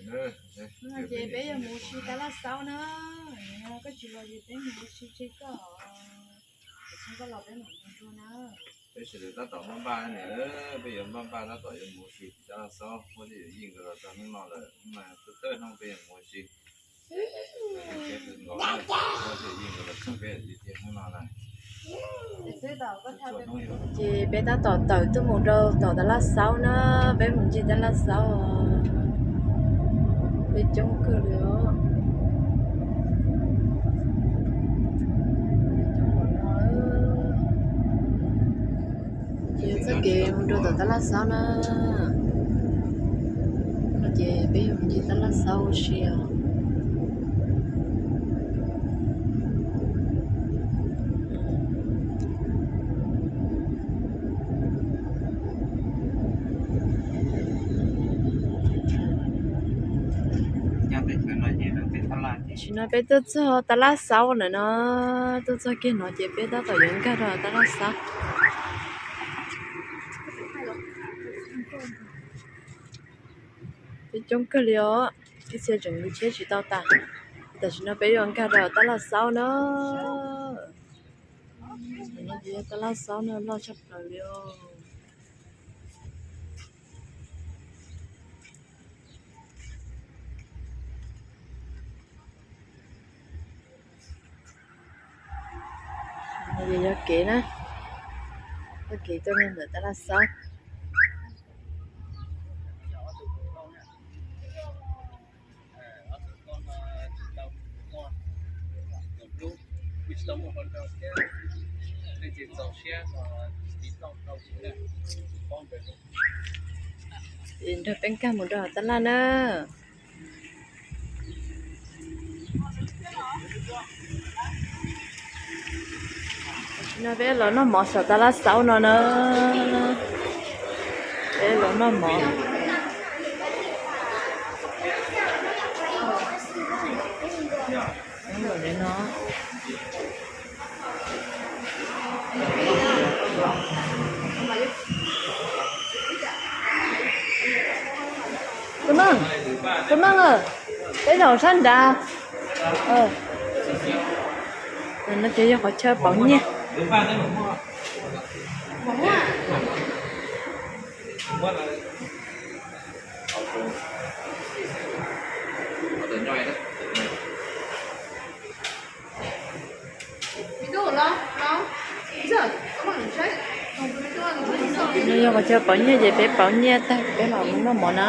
Ces peb yuav mus ua si Tab Laj Xaub na. Koj tsis los ces peb mus ua si tseg koj, tseg koj los peb mam mus dua na. Peb sawv daws tab tom npaj npaj, peb yuav npaj npaj tab tom yuav mus ua si Tab Laj Xaub, muab tej yuav yeej nkawd los txog hnub no lawm, hnub no thawj hnub peb yuav mus ua si. Ces peb tab tom tawm tuaj mus rau tom Tab Laj Xaub na, peb mus ncig Tab Laj Xaub, peb coob kawg li os. Ces txoj kev mus rau tom Tab Laj Xaub na, no ces peb yuav mus ncig Tab Laj Xaub ua si os. Tam sim no peb tuaj txog Tab Laj Xaub lawm no, tuaj txog kiag no ces peb tab tom yuav nkag rau Tab Laj Xaub. Peb coob kawg li os, ib txhia tseem nqis tsheb tsis tau tas. Tam sim no peb yuav nkag rau Tab Laj Xaub na. Tab Laj Xaub no loj tshaj plaws li os. Yog kev na, txoj kev tuaj ntawm Tab Laj Xaub. Nrog peb nkag mus rau Tab Laj na. Tam sim no peb los noj mov saum Tab Laj Xaub no na. Peb los noj mov. Tus Meej, tus Meej, peb zaum sab nrad. No ces yog qhov chaw pauv nyiaj. No yog qhov chaw pauv nyiaj ces peb pauv nyiaj tag peb mam mus noj mov na.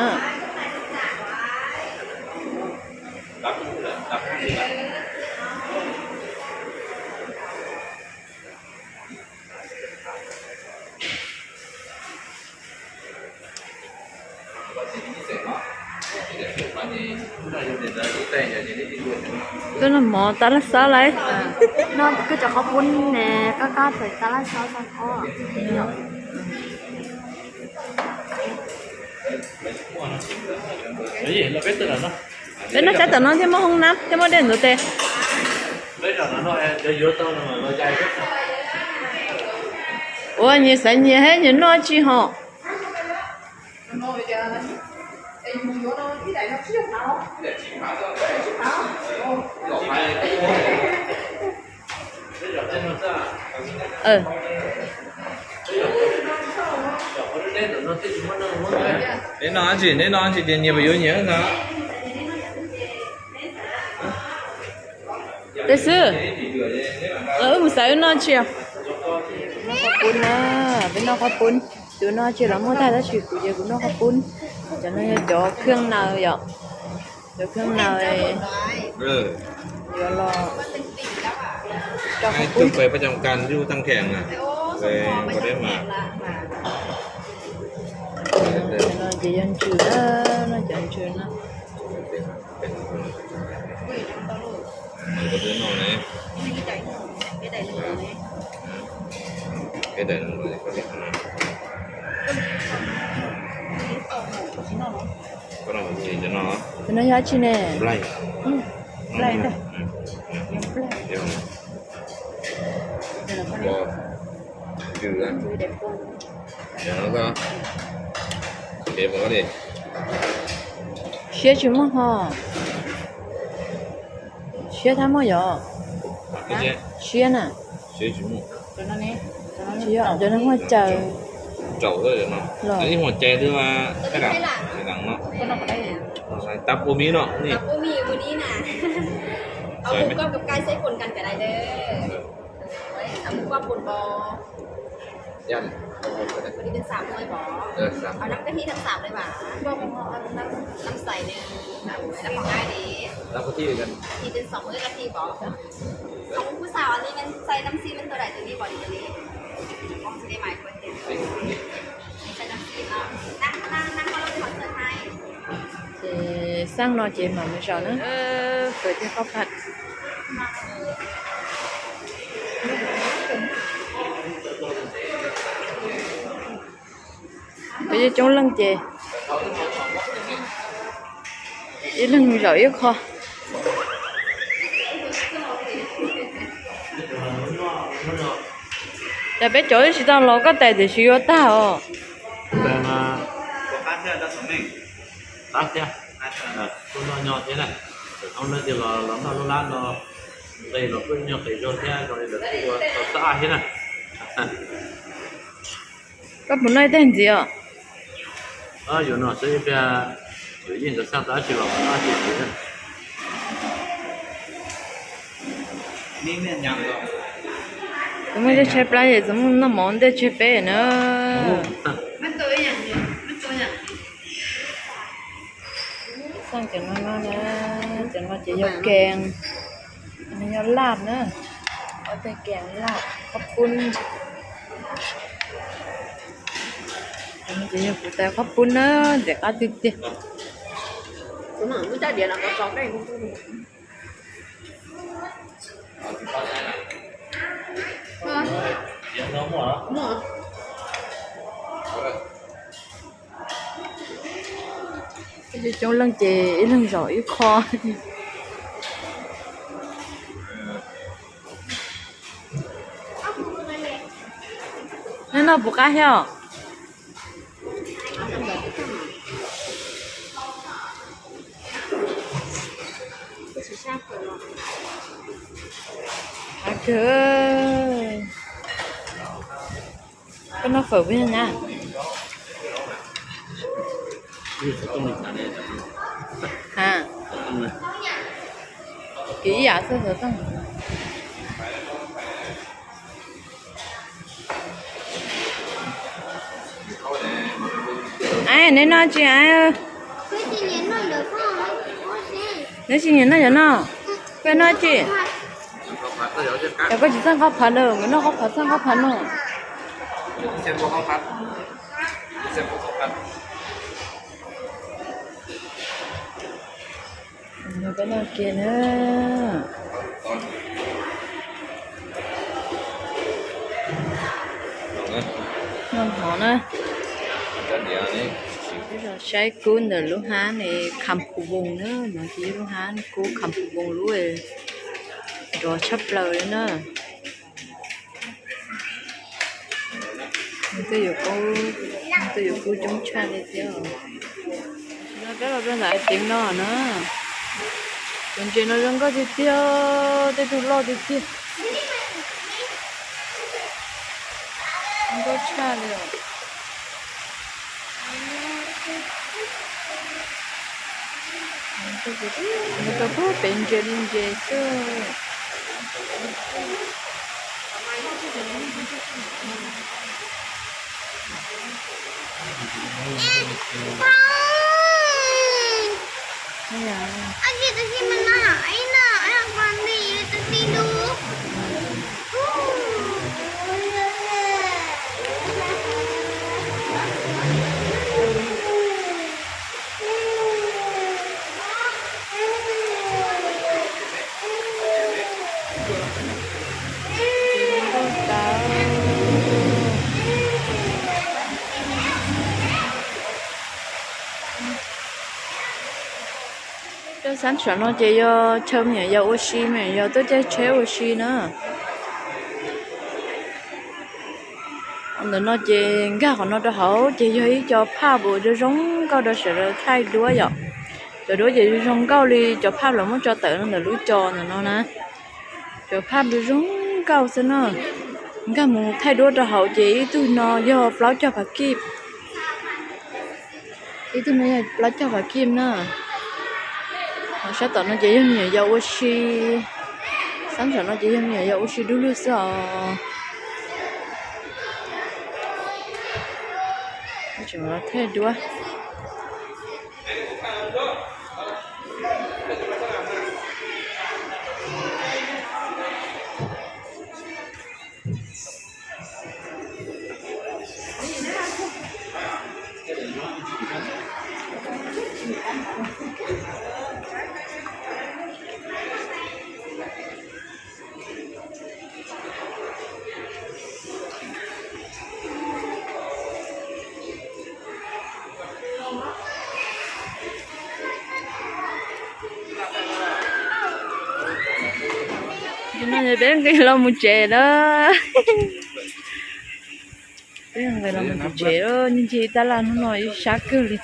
Tuaj noj mov Tab Laj Xaub lawm. No kuj cov qhov pub ne, qab qab txawm Tab Laj Xaub xav qhov. Peb noj sab tom no thiaj muaj hoob nab thiaj muaj dej ntxuav tes. Ua nyias xaiv nyias thiab nyias noj tsis hos. Neb noj dab tsi, neb noj dab tsi ces nyias pab yuav nyias ntag. Peb xwb, wb mus xaiv wb noj tsis. Noj qhov pub na, peb noj qhov pub. Tus no tsis los muaj tag tab sis kuv ces kuv noj qhov pub. Cov no yog cov kheej naws yom. Cov kheej naws yuav los rau qhov pub. Ces yog ntsws na, no cov ntsws na. Tus no yog dab tsi ne? Nplaig ntag. Ntsws na. Ces no koj, ces mus koj li. Siab tsis muaj ho. Siab thab muaj yom. Siab na. Tsis yog cov no muaj caws los.วันนี้เป็นสามด้วยบอ เอาน้ำกะทิทั้งสามเลยหวา น้ำใสหนึ่ง แล้วของง่ายดี น้ำกะทิเหมือนกัน ที่เป็นสองมื้อกะทิบอ ของผู้สาวอันนี้มันใส่น้ำซีมันตัวใดตัวนี้บอดีตัวนี้ ของซีได้ไหมก๋วยเตี๋ยว ใส่น้ำซีเนาะ นั่งนั่งนั่งเขาลงคอนเสิร์ตให้ Ces xaj no ces mam mus zaum na. Fawm thiab qhov phaj. Cov coob leej ces ib leeg zaum ib qho. Yog peb cov tsis tau los koj tais tiam sis yuav tag os. Qab thiab, tus no nyob thiab na, thaum no ces los los noj lub lab no, nqe los kuj nyuag qis zog thiab, zoo li lawv kuj ua tau xab ab thiab na. Koj puas noj ib teg ntxiv os? Yuav no xwb ib pliag, yuav yeej ntawd xaj tau dab tsi los noj dab tsi ntxiv. Txawm muaj tej tshaib plab ces txawm muaj noj mov ntej tshaib peb na. Xaj cov no no na, cov no ces yog kees, no yog laj na, ob teg kees laj qhob pub. Ces yog kuv tais qhob pub na, ntxim qab tiag tiag. Coob leej ces ib leeg zaum ib qho. Neb noj puas qab thiab os? Qab kawg. Koj noj fawm puas yog nyab? Kis ib yam xwb xov tooj. Aib, neb noj tsi aib? Neb tsis nyiam noj cov no? Koj noj tsi? Yog koj tsis txheej qhob phav lawm, nkawd noj qhob phav txheej qhob phav no. Peb noj kiag na. Noj hov na. Peb los saib kub ntawm lub hab ne, Kham Phu Voos na, no ces lub hab kub Kham Phu Voos lub nrov tshaj plaws li na. Nws twb yuav kub, nws twb yuav kub coob tshaj li thiab. No peb los rau ntawm ceev no na. Cov ntses no zoo nkauj tiag tiag, tej tug loj tiag tiag. Zoo nkauj tshaj li os. Nws rau pem ntses li ntses xwb. Cov xab saum no ces yog chaw me nyuam yaus ua si, me nyuam yaus tuaj caij tsheb ua si na. Ntawm no ces nkag qhov no rau hauv ces yog ib co phaj uas zoo zoo nkauj rau sawv daws thaij duab yom. Cov duab ces zoo nkauj li cov phaj lawv muab tso tawm ntawm lub co ntawm no na. Cov phaj zoo nkauj xwb na. Nkag mus thaij duab rau hauv ces ib tug no yog plaub caug phav kij. Ib tug no yog plaub caug phav kij na. Sab tom no ces yog me nyuam yaus ua si. Sab nram no ces yog me nyuam yaus ua si dub lug xwb os. Tseem los thaij duab. No peb nqis los mus tsev na. Peb nqis los mus tsev, ncig ncig tab laj hnub no ib sab kawg li.